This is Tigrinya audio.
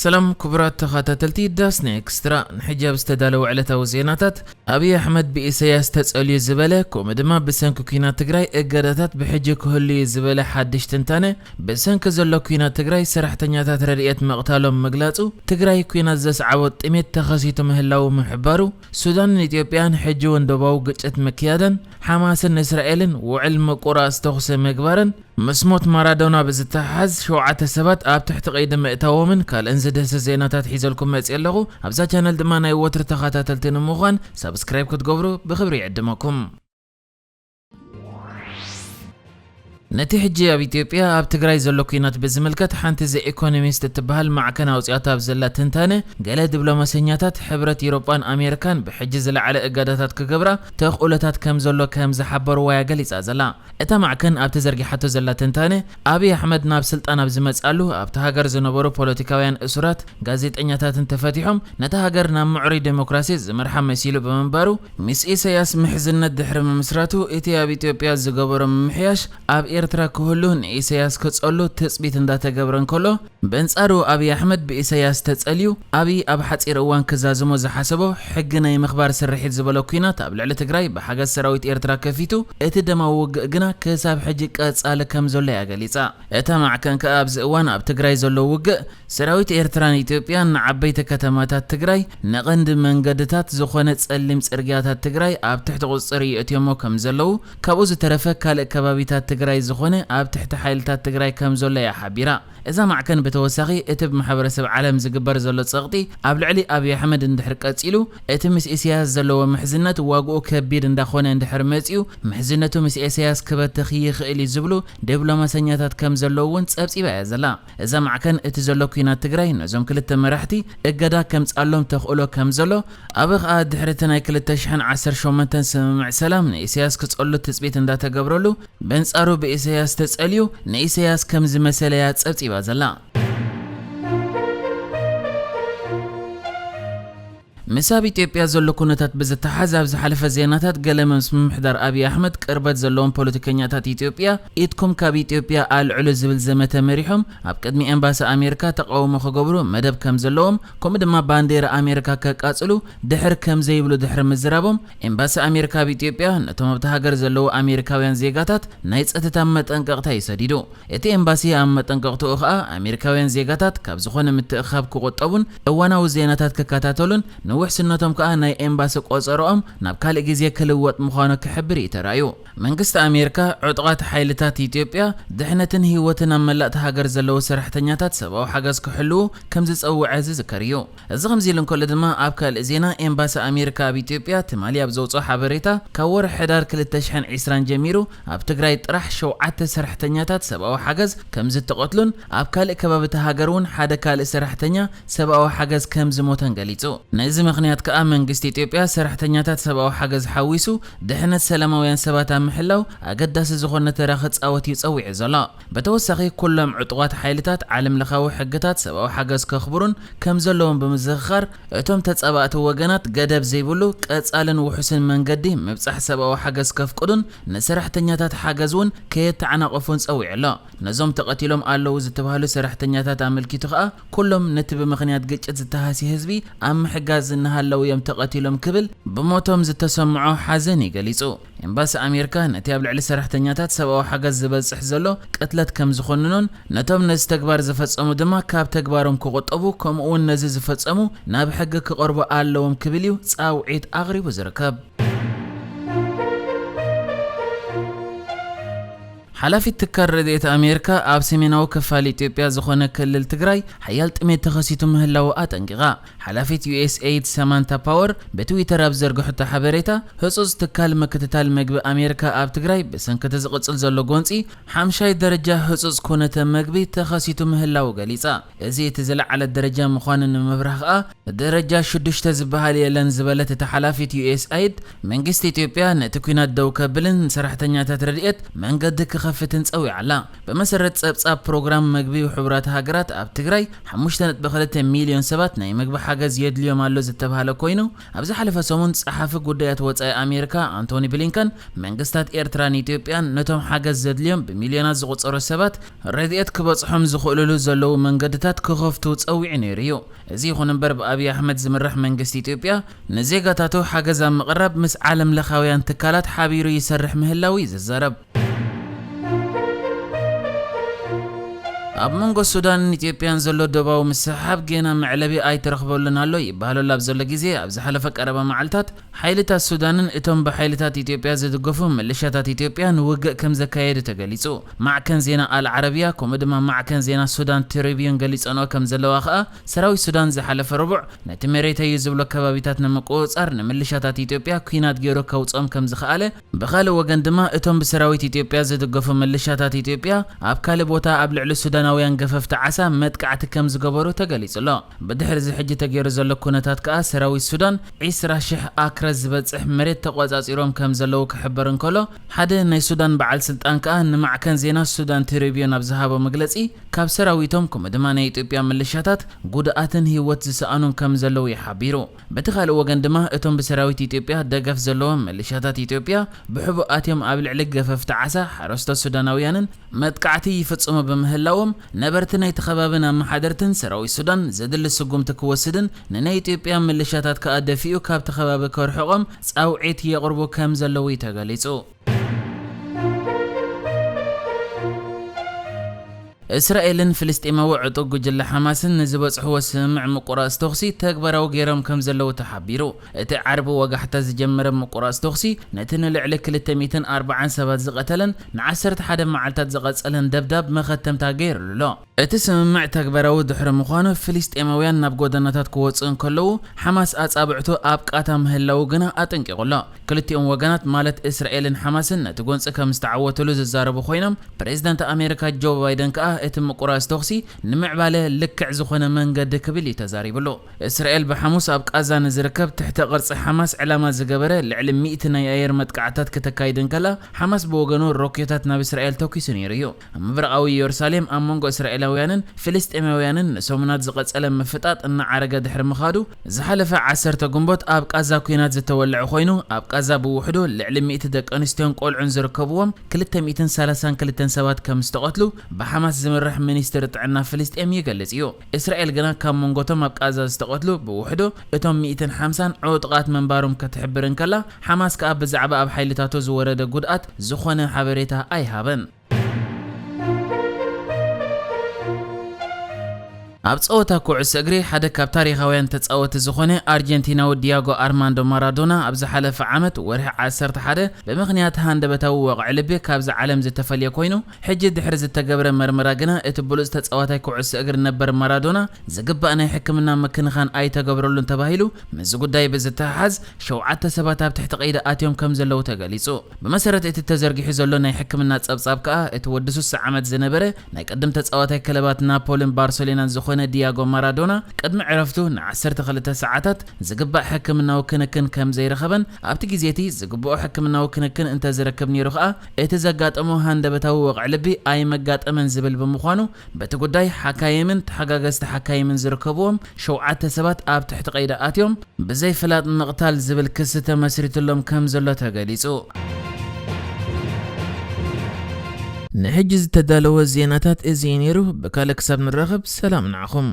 ሰላም ክቡራት ተኸታተልቲ ዳስና ኤክስትራ፣ ንሕጂ ኣብ ዝተዳለወ ዕለታዊ ዜናታት፣ ኣብይ ኣሕመድ ብኢሳያስ ተጸልዩ ዝበለ፣ ከምኡ ድማ ብሰንኪ ኲናት ትግራይ እገዳታት ብሕጂ ክህሉ እዩ ዝበለ ሓድሽ ትንታነ፣ ብሰንኪ ዘሎ ኲናት ትግራይ ሰራሕተኛታት ረድኤት ምቕታሎም ምግላጹ፣ ትግራይ ኲናት ዘስዓቦ ጥሜት ተኸሲቱ ምህላዉ ምሕባሩ፣ ሱዳንን ኢትዮጵያን ሕጂ እውን ዶባዊ ግጭት ምክያደን፣ ሓማስን እስራኤልን ውዕል ምቁራጽ ተኹሲ ምግባረን፣ ምስ ሞት ማራዶና ብዝተሓሓዝ ሸውዓተ ሰባት ኣብ ትሕቲ ቀይዲ ምእታዎምን ካልእን ዝድህስስ ዜናታት ሒዘልኩም መጽእ ኣለኹ። ኣብዛ ቻነል ድማ ናይ ወትሪ ተኸታተልቲ ንምዃን ሳብስክራይብ ክትገብሩ ብኽብሪ ይዕድመኩም። ነቲ ሕጂ ኣብ ኢትዮጵያ ኣብ ትግራይ ዘሎ ኲናት ብዝምልከት ሓንቲ ዘ ኢኮኖሚስት እትበሃል ማዕከን ኣውፂኣቶ ኣብ ዘላ ትንታነ፣ ገለ ዲፕሎማሰኛታት ሕብረት ኤውሮጳን ኣሜሪካን ብሕጂ ዝለዓለ እገዳታት ክገብራ ተኽእሎታት ከም ዘሎ ከም ዝሓበርዋ እያ ገሊጻ ዘላ። እታ ማዕከን ኣብቲ ዘርጊሓቶ ዘላ ትንታነ፣ ኣብይ ኣሕመድ ናብ ስልጣን ኣብ ዝመጽኣሉ ኣብቲ ሃገር ዝነበሩ ፖለቲካውያን እሱራት፣ ጋዜጠኛታትን ተፈቲሖም ነታ ሃገር ናብ ምዕሩይ ዴሞክራሲ ዝመርሓ መሲሉ ብምንባሩ፣ ምስ ኢሳያስ ምሕዝነት ድሕሪ ምምስራቱ እቲ ኣብ ኢትዮጵያ ዝገበሮ ምምሕያሽ ኣብ ኤርትራ ክህሉ ንኢሳያስ ክጸሉ ትጽቢት እንዳተገብረ እንከሎ፣ በንጻሩ ኣብይ ኣሕመድ ብኢሳያስ ተጸልዩ፣ ኣብይ ኣብ ሓጺር እዋን ክዛዝሞ ዝሓሰቦ ሕጊ ናይ ምኽባር ስርሒት ዝበሎ ኲናት ኣብ ልዕሊ ትግራይ ብሓገዝ ሰራዊት ኤርትራ ከፊቱ፣ እቲ ደማዊ ውግእ ግና ክሳብ ሕጂ ቀጻሊ ከም ዘሎ እያ ገሊጻ። እታ ማዕከን ከኣ ኣብዚ እዋን ኣብ ትግራይ ዘሎ ውግእ ሰራዊት ኤርትራን ኢትዮጵያን ንዓበይቲ ከተማታት ትግራይ፣ ንቐንዲ መንገድታት ዝኾነ ጸሊም ጽርግያታት ትግራይ ኣብ ትሕቲ ቁጽጽር የእትዮሞ ከም ዘለዉ፣ ካብኡ ዝተረፈ ካልእ ከባቢታት ትግራይ ዝኾነ ኣብ ትሕቲ ሓይልታት ትግራይ ከም ዘሎ እያ ሓቢራ። እዛ ማዕከን ብተወሳኺ፣ እቲ ብማሕበረሰብ ዓለም ዝግበር ዘሎ ጸቕጢ ኣብ ልዕሊ ኣብይ ኣሕመድ እንድሕር ቀጺሉ፣ እቲ ምስ ኢሳያስ ዘለዎ ምሕዝነት ዋግኡ ከቢድ እንዳኾነ እንድሕር መጺኡ፣ ምሕዝነቱ ምስ ኢሳያስ ክበትኽ ይኽእል እዩ ዝብሉ ዲፕሎማሰኛታት ከም ዘለዉ እውን ጸብጺባ እያ ዘላ። እዛ ማዕከን፣ እቲ ዘሎ ኲናት ትግራይ ነዞም ክልተ መራሕቲ እገዳ ከምጽኣሎም ተኽእሎ ከም ዘሎ፣ ኣብ ኸኣ ድሕሪ እቲ ናይ ክልተ ሽሕን ዓሰርተ ሸሞንተን ስምምዕ ሰላም ንኢሳያስ ክጸሉ ትጽቢት እንዳተገብረሉ፣ በንጻሩ ብኢሳያስ ተጸልዩ ንኢሳያስ ከም ዝመሰለ እያ ጸብጺባ ዘላ። ምስ ኣብ ኢትዮጵያ ዘሎ ኩነታት ብዝተሓዝ፣ ኣብ ዝሓለፈ ዜናታት ገለ ምስ ምምሕዳር ኣብይ ኣሕመድ ቅርበት ዘለዎም ፖለቲከኛታት ኢትዮጵያ፣ ኢድኩም ካብ ኢትዮጵያ ኣልዕሉ ዝብል ዘመተ መሪሖም ኣብ ቅድሚ ኤምባሲ ኣሜሪካ ተቃውሞ ክገብሩ መደብ ከም ዘለዎም፣ ከምኡ ድማ ባንዴራ ኣሜሪካ ከቃጽሉ ድሕር ከም ዘይብሉ ድሕሪ ምዝራቦም፣ ኤምባሲ ኣሜሪካ ኣብ ኢትዮጵያ ነቶም ኣብቲ ሃገር ዘለዉ ኣሜሪካውያን ዜጋታት ናይ ጸጥታ መጠንቀቕታ እዩ ሰዲዱ። እቲ ኤምባሲ ኣብ መጠንቀቕትኡ ከኣ፣ ኣሜሪካውያን ዜጋታት ካብ ዝኾነ ምትእኽኻብ ክቑጠቡን እዋናዊ ዜናታት ክከታተሉን፣ ንውሕስነቶም ከኣ ናይ ኤምባሲ ቆጸርኦም ናብ ካልእ ግዜ ክልወጥ ምዃኑ ክሕብር እዩ ተራእዩ። መንግስቲ ኣሜሪካ፣ ዕጡቓት ሓይልታት ኢትዮጵያ ድሕነትን ህይወትን ኣብ መላእቲ ሃገር ዘለዉ ሰራሕተኛታት ሰብኣዊ ሓገዝ ክሕልዉ ከም ዝጸውዐ ዝዝከር እዩ። እዚ ከምዚ ኢሉ እንከሎ ድማ፣ ኣብ ካልእ ዜና፣ ኤምባሲ ኣሜሪካ ኣብ ኢትዮጵያ ትማሊ ኣብ ዘውጽኦ ሓበሬታ፣ ካብ ወርሒ ሕዳር ክልተ ሽሕን ዕስራን ጀሚሩ ኣብ ትግራይ ጥራሕ ሸውዓተ ሰራሕተኛታት ሰብኣዊ ሓገዝ ከም ዝተቐትሉን ኣብ ካልእ ከባቢታት ሃገር እውን ሓደ ካልእ ሰራሕተኛ ሰብኣዊ ሓገዝ ከም ዝሞተን ገሊጹ። ነዚ ምኽንያት ከኣ መንግስቲ ኢትዮጵያ ሰራሕተኛታት ሰብኣዊ ሓገዝ ሓዊሱ ድሕነት ሰላማውያን ሰባት ኣብ ምሕላው ኣገዳሲ ዝኾነ ተራ ክጻወት እዩ ጸዊዑ ዘሎ። ብተወሳኺ፣ ኩሎም ዕጡቓት ሓይልታት ዓለምለኻዊ ሕግታት ሰብኣዊ ሓገዝ ከኽብሩን ከም ዘለዎም ብምዝኽኻር፣ እቶም ተጻባእቲ ወገናት ገደብ ዘይብሉ ቀጻልን ውሑስን መንገዲ ምብጻሕ ሰብኣዊ ሓገዝ ከፍቅዱን ንሰራሕተኛታት ሓገዝ እውን ከየተዓናቐፉን ጸዊዑ ኣሎ። ነዞም ተቐቲሎም ኣለዉ ዝተባህሉ ሰራሕተኛታት ኣመልኪቱ ከኣ፣ ኩሎም ነቲ ብምኽንያት ግጭት ዝተሃስየ ህዝቢ ኣብ ምሕጋዝ እናሃለዉ እዮም ተቐቲሎም ክብል ብሞቶም ዝተሰምዖ ሓዘን እዩ ገሊጹ። ኤምባሲ ኣሜሪካ ነቲ ኣብ ልዕሊ ሰራሕተኛታት ሰብኣዊ ሓገዝ ዝበጽሕ ዘሎ ቅትለት ከም ዝኾንኖን፣ ነቶም ነዚ ተግባር ዝፈጸሙ ድማ ካብ ተግባሮም ክቑጠቡ፣ ከምኡ እውን ነዚ ዝፈጸሙ ናብ ሕጊ ክቐርቡ ኣለዎም ክብል እዩ ጻውዒት ኣቕሪቡ ዝርከብ። ሓላፊት ትካል ረድኤት ኣሜሪካ ኣብ ሰሜናዊ ክፋል ኢትዮጵያ ዝኾነ ክልል ትግራይ ሓያል ጥሜት ተኸሲቱ ምህላዉ ኣጠንቂቓ። ሓላፊት ዩ ኤስ ኤይድ ሰማንታ ፓወር ብትዊተር ኣብ ዘርግሕቶ ሓበሬታ፣ ህጹጽ ትካል ምክትታል መግቢ ኣሜሪካ ኣብ ትግራይ ብሰንኪ እቲ ዝቕጽል ዘሎ ጎንጺ ሓምሻይ ደረጃ ህጹጽ ኩነተ መግቢ ተኸሲቱ ምህላዉ ገሊጻ። እዚ እቲ ዝለዓለ ደረጃ ምዃኑ ንምብራህ ከኣ፣ ደረጃ ሽዱሽተ ዝበሃል የለን ዝበለት እታ ሓላፊት ዩ ኤስ ኤይድ፣ መንግስቲ ኢትዮጵያ ነቲ ኲናት ደው ከብልን ሰራሕተኛታት ረድኤት መንገዲ ክኸ ክትከፍትን ጸዊዓ ኣላ። ብመሰረት ጸብጻብ ፕሮግራም መግቢ ሕቡራት ሃገራት፣ ኣብ ትግራይ ሓሙሽተ ነጥቢ ክልተ ሚልዮን ሰባት ናይ መግቢ ሓገዝ የድልዮም ኣሎ ዝተባህለ ኮይኑ፣ ኣብ ዝሓለፈ ሰሙን ጸሓፊ ጉዳያት ወጻኢ ኣሜሪካ ኣንቶኒ ብሊንከን፣ መንግስታት ኤርትራን ኢትዮጵያን ነቶም ሓገዝ ዘድልዮም ብሚልዮናት ዝቑጸሩ ሰባት ረድኤት ክበጽሖም ዝኽእሉሉ ዘለዉ መንገድታት ክኸፍቱ ጸዊዑ ነይሩ እዩ። እዚ ይኹን እምበር፣ ብኣብይ ኣሕመድ ዝምራሕ መንግስቲ ኢትዮጵያ ንዜጋታቱ ሓገዝ ኣብ ምቕራብ ምስ ዓለም ለኻውያን ትካላት ሓቢሩ ይሰርሕ ምህላው እዩ ዝዛረብ። ኣብ መንጎ ሱዳንን ኢትዮጵያን ዘሎ ዶባዊ ምስሕሓብ ጌና መዕለቢ ኣይተረኽበሉን ኣሎ ይበሃለሉ ኣብ ዘሎ ግዜ፣ ኣብ ዝሓለፈ ቀረባ መዓልታት ሓይልታት ሱዳንን እቶም ብሓይልታት ኢትዮጵያ ዝድገፉ ምልሻታት ኢትዮጵያ ንውግእ ከም ዘካየዱ ተገሊጹ። ማዕከን ዜና ኣል ዓረቢያ ከምኡ ድማ ማዕከን ዜና ሱዳን ትሪቢዩን ገሊጸንኦ ከም ዘለዋ ከኣ፣ ሰራዊት ሱዳን ዝሓለፈ ረቡዕ ነቲ መሬተይ እዩ ዝብሎ ከባቢታት ንምቁጽጻር ንምልሻታት ኢትዮጵያ ኲናት ገይሩ ከውጽኦም ከም ዝኸኣለ፣ ብኻልእ ወገን ድማ እቶም ብሰራዊት ኢትዮጵያ ዝድገፉ ምልሻታት ኢትዮጵያ ኣብ ካልእ ቦታ ኣብ ልዕሊ ሱዳናውያን ገፈፍቲ ዓሳ መጥቃዕቲ ከም ዝገበሩ ተገሊጹ ኣሎ። ብድሕሪ እዚ ሕጂ ተገይሩ ዘሎ ኩነታት ከኣ ሰራዊት ሱዳን ዒስራ ሽሕ ኣክረ ዝበጽሕ መሬት ተቖጻጺሮም ከም ዘለዉ ክሕበር እንከሎ፣ ሓደ ናይ ሱዳን በዓል ስልጣን ከኣ ንማዕከን ዜና ሱዳን ትሪቢዩን ኣብ ዝሃቦ መግለጺ፣ ካብ ሰራዊቶም ከምኡ ድማ ናይ ኢትዮጵያ ምልሻታት ጉድኣትን ህይወት ዝሰኣኑን ከም ዘለዉ እዩ ሓቢሩ። በቲ ካልእ ወገን ድማ እቶም ብሰራዊት ኢትዮጵያ ደገፍ ዘለዎም ምልሻታት ኢትዮጵያ ብሕቡእ ኣትዮም ኣብ ልዕሊ ገፈፍቲ ዓሳ ሓረስቶት ሱዳናውያንን መጥቃዕቲ ይፍጽሙ ብምህላዎም፣ ነበርቲ ናይቲ ከባብን ኣመሓደርትን ሰራዊት ሱዳን ዘድሊ ስጉምቲ ክወስድን ንናይ ኢትዮጵያ ምልሻታት ከኣ ደፊኡ ካብቲ ከባቢ ከርሕቖም ጻውዒት የቕርቡ ከም ዘለዉ እዩ ተገሊጹ። እስራኤልን ፍልስጤማዊ ዕጡቕ ጉጅለ ሓማስን ንዝበጽሕዎ ስምምዕ ምቁራጽ ተኹሲ ተግባራዊ ገይሮም ከም ዘለዉ ተሓቢሩ። እቲ ዓርቢ ወጋሕታ ዝጀመረ ምቁራጽ ተኹሲ ነቲ ንልዕሊ ክልተ ሚእትን ኣርባዓን ሰባት ዝቐተለን ንዓሰርተ ሓደ መዓልታት ዝቐጸለን ደብዳብ መኸተምታ ገይሩሉ ኣሎ። እቲ ስምምዕ ተግባራዊ ድሕሪ ምዃኑ፣ ፍልስጤማውያን ናብ ጎደናታት ክወጽኡ እንከለዉ፣ ሓማስ ኣጻብዕቱ ኣብ ቃታ ምህላዉ ግና ኣጠንቂቑ ኣሎ። ክልቲኦም ወገናት፣ ማለት እስራኤልን ሓማስን፣ ነቲ ጎንጺ ከም ዝተዓወቱሉ ዝዛረቡ ኮይኖም፣ ፕሬዝዳንት ኣሜሪካ ጆ ባይደን ከኣ እቲ ምቁራጽ ተኹሲ ንምዕባለ ልክዕ ዝኾነ መንገዲ ክብል እዩ ተዛሪብሉ። እስራኤል ብሓሙስ ኣብ ቃዛ ንዝርከብ ትሕተ ቅርጺ ሓማስ ዕላማ ዝገበረ ልዕሊ ሚእቲ ናይ ኣየር መጥቃዕታት ክተካይድ እንከላ፣ ሓማስ ብወገኑ ሮኬታት ናብ እስራኤል ተኲሱ ነይሩ እዩ። ኣብ ምብራቓዊ ኢየሩሳሌም ኣብ መንጎ እስራኤላውያንን ፍልስጤማውያንን ንሰሙናት ዝቐጸለ ምፍጣጥ እናዓረገ ድሕሪ ምኻዱ፣ ዝሓለፈ ዓሰርተ ግንቦት ኣብ ቃዛ ኲናት ዝተወልዐ ኮይኑ፣ ኣብ ቃዛ ብውሕዱ ልዕሊ ሚእቲ ደቂ ኣንስትዮን ቆልዑን ዝርከብዎም ክልተ ሚእትን ሰላሳን ክልተን ሰባት ከም ዝተቐትሉ ብሓማስ ዝምራሕ ሚኒስትሪ ጥዕና ፍልስጤም ይገልጽ እዩ። እስራኤል ግና ካብ መንጎቶም ኣብ ቃዛ ዝተቐትሉ ብውሕዱ እቶም ሚእትን ሓምሳን ዕጡቓት ምንባሮም ክትሕብር እንከላ፣ ሓማስ ከኣ ብዛዕባ ኣብ ሓይልታቱ ዝወረደ ጉድኣት ዝኾነ ሓበሬታ ኣይሃበን። ኣብ ጸወታ ኩዕሶ እግሪ ሓደ ካብ ታሪኻውያን ተጻወቲ ዝኾነ ኣርጀንቲናዊ ዲያጎ ኣርማንዶ ማራዶና ኣብ ዝሓለፈ ዓመት ወርሒ ዓሰርተ ሓደ ብምኽንያት ሃንደበታዊ ወቕዒ ልቢ ካብዚ ዓለም ዝተፈልየ ኮይኑ፣ ሕጂ ድሕሪ ዝተገብረ መርመራ ግና እቲ ብሉጽ ተጻዋታይ ኩዕሶ እግሪ ነበር ማራዶና ዝግባእ ናይ ሕክምና ምክንኻን ኣይተገብረሉን ተባሂሉ። ምስዚ ጉዳይ ብዝተሓሓዝ ሸውዓተ ሰባት ኣብ ትሕቲ ቀይዲ ኣትዮም ከም ዘለዉ ተገሊጹ። ብመሰረት እቲ ተዘርጊሑ ዘሎ ናይ ሕክምና ጸብጻብ ከኣ፣ እቲ ወዲ ስሳ ዓመት ዝነበረ ናይ ቅድም ተጻዋታይ ክለባት ናፖልን ባርሰሎናን ዝኾነ ዲያጎ ማራዶና ቅድሚ ዕረፍቱ ንዓሰርተ ክልተ ሰዓታት ዝግባእ ሕክምናዊ ክንክን ከም ዘይረኸበን፣ ኣብቲ ግዜ እቲ ዝግብኦ ሕክምናዊ ክንክን እንተዝረክብ ነይሩ ከኣ እቲ ዘጋጠሞ ሃንደበታዊ ወቕዒ ልቢ ኣይመጋጠመን ዝብል ብምዃኑ፣ በቲ ጉዳይ ሓካይምን ተሓጋገዝቲ ሓካይምን ዝርከብዎም ሸውዓተ ሰባት ኣብ ትሕቲ ቀይዲ ኣትዮም ብዘይ ፍላጥ ምቕታል ዝብል ክሲ ተመስሪትሎም ከም ዘሎ ተገሊጹ። ንሕጂ ዝተዳለወ ዜናታት እዚ እዩ ነይሩ። ብካልእ ክሳብ ንራኸብ ሰላም ንዓኹም።